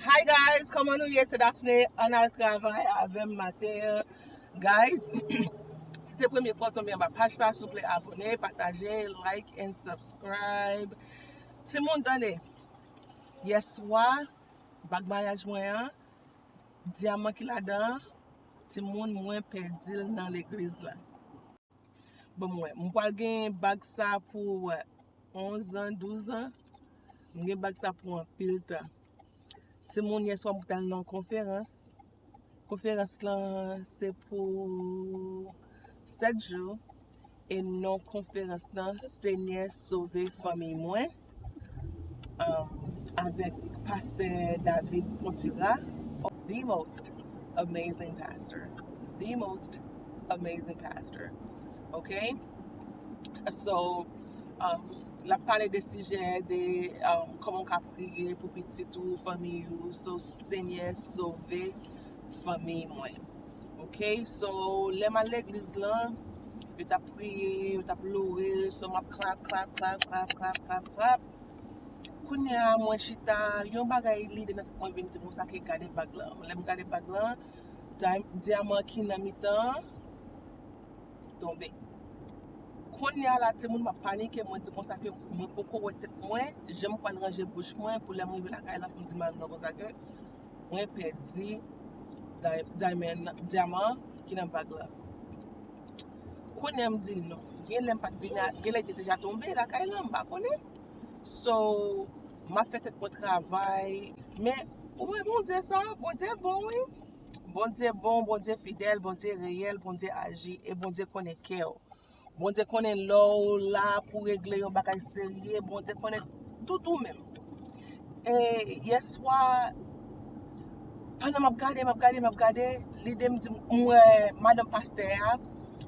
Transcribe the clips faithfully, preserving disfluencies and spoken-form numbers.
Hi guys, kòman nou ye? Se Daphné, ann al travay avè m maten an. Guys, si se premye fwa w tonbe anba paj sa, souple abone, pataje, like and subscribe. Timoun, tande. Yèswa, bag maryaj mwen an, dyaman ki ladan an, timoun, mwen pèdi l nan legliz la. Bon, mwen, m pral gen bag sa pou, wè, onz an, douz an. M gen bag sa pou anpil tan. Timoun, yèswa m t al nan yon konferans. Konferans lan se pou sèt jou. E non konferans lan, Senyè sove fanmiy mwen. Um, avèk pastè David Pontira. The most amazing pastor. The most amazing pastor. Ok? So, um, l ap pale de sijè de, um, kòman w ka priye pou pitit ou, fanmiy ou. So, Senyè sove fanmiy mwen. Ok? So, lè m al legliz lan, yo t ap priye, yo t ap loure, so m ap klap, klap, klap. Kounye a, mwen chita, yon bagay lide nan tèt mwen vin di m konsa ke gade bag lan. Lè m gade bag lan, day-, dyaman ki nan mitan an tonbe. Kounye a la, timoun, m ap panike, mwen di konsa ke mwen poko wè tèt mwen, jan m pral ranje bouch mwen pou lè m rive lakay lan pou m di madanm nan konsa ke mwen pèdi day-, diamond, dyaman ki nan bag lan. Kounye a m di non. Gen lè m pa t vin a, gen lè li te deja tonbe lakay lan, m pa konnen. So, m ap fè tèt mwen travay. Men, ou wè Bondye sa, Bondye bon, wi. Bondye bon, Bondye fidèl, Bondye reyèl, Bondye aji, e Bondye konnen kè w. Bondye konnen lè w la pou regle yon bagay serye, Bondye konnen tout ou menm. E yèswa, pandan m ap gade, m ap gade, m ap gade, lide m di m wè madanm pastè a,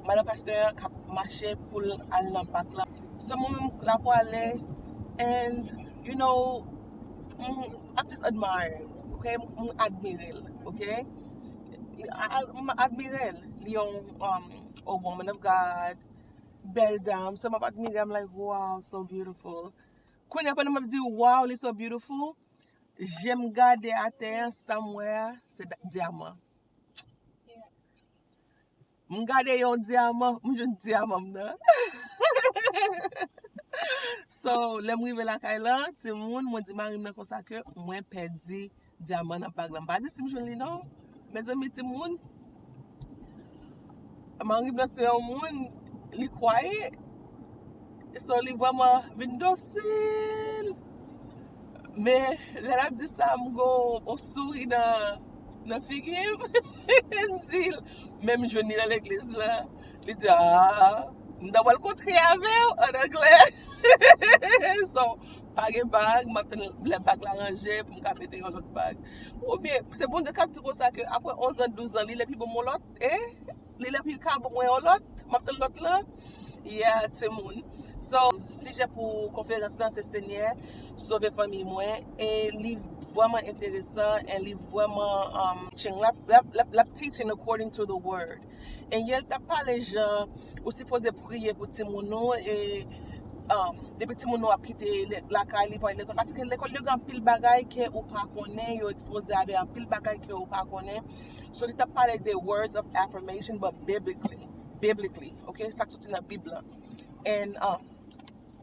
madanm pastè a k ap mache pou l al nan bak la. So mwen menm la pou ale, and you know, m ap just admire, ok? M admire l, ok? A, a, m admire l. Li yon, um, a woman of God, bèl dam. So m ap admire, I'm like, wow, so beautiful. Kounye a pandan m ap di, wow, li so beautiful, je m gade atè a, sa m wè a, se da-, dyaman. M gade yon dyaman, m jwenn dyaman m nan. So, lè m rive lakay lan, timoun, mwen di mari m nan konsa ke mwen pèdi dyaman nan bag lan. M pa di si m jwenn li non. Mezanmi, timoun, mari m nan se yon moun, li kwaye. So, li vrèman vin dosil. Men, lè l ap di sa, m gon yon souri nan, nan figi m. M di l, men m jwenn li nan legliz la. Li di, ah, m ta pral kontre avè w, an anglè. So, pa gen bag, m ap tann lè bag la ranje pou m ka mete yon lòt bag. Oubyen, se Bondye k ap di konsa ke apre onz an, douz an, li lè pi ban m yon lòt, e? Li lè pi ka ban mwen yon lòt, m ap tann lòt lan. Yeah, timoun. So, sijè pou konferans lan se Senyè, sove fanmiy mwen. E li vrèman enteresan, e li vrèman, um, teaching. L ap, l ap, l ap, l ap teaching according to the word. E yè l t ap pale jan ou sipoze priye pou timoun ou, e, um, depi timoun ou ap kite le-, lakay li pou al lekòl. Paske lekòl yo gen anpil bagay ke ou pa konnen, yo ekspoze avè anpil bagay ke ou pa konnen. So, li t ap pale de words of affirmation, but biblically. Biblically, ok? Sa k soti nan Bib lan. And, um,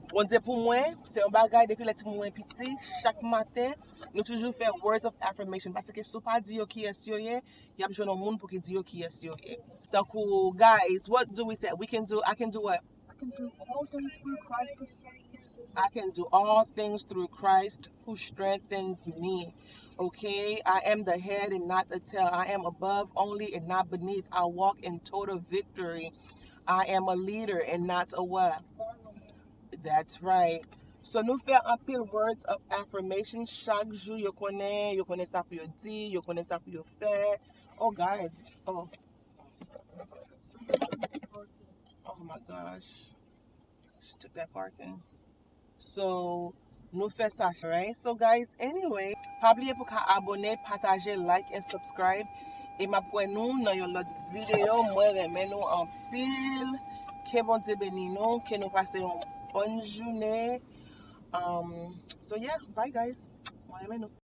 Bondye pou mwen, se yon bagay depi lè timoun mwen piti, chak maten, nou toujou fè words of affirmation. Paske si w pa di yo kiyès yo ye, y ap jwenn yon moun pou ki di yo kiyès yo ye. Tankou, guys, what do we say? We can do, I can do what? I can do all things through Christ who strengthens me. I can do all things through Christ who strengthens me. Okay? I am the head and not the tail. I am above only and not beneath. I walk in total victory. I am a leader and not a what? That's right. So nou fè anpil words of affirmation chak jou, yo konnen, yo konnen sa pou yo di, yo konnen sa pou yo fè. Oh God. Oh. Oh my gosh. She took that parking. So, nou fè sa, right? So, guys, anyway, pa bliye pou ka abone, pataje, like and subscribe. E m ap wè nou nan yon lòt videyo. Mwen renmen nou anpil. Ke Bondye beni nou. Ke nou pase yon bòn jounen. Um, so, yeah, bye, guys. Mwen renmen nou.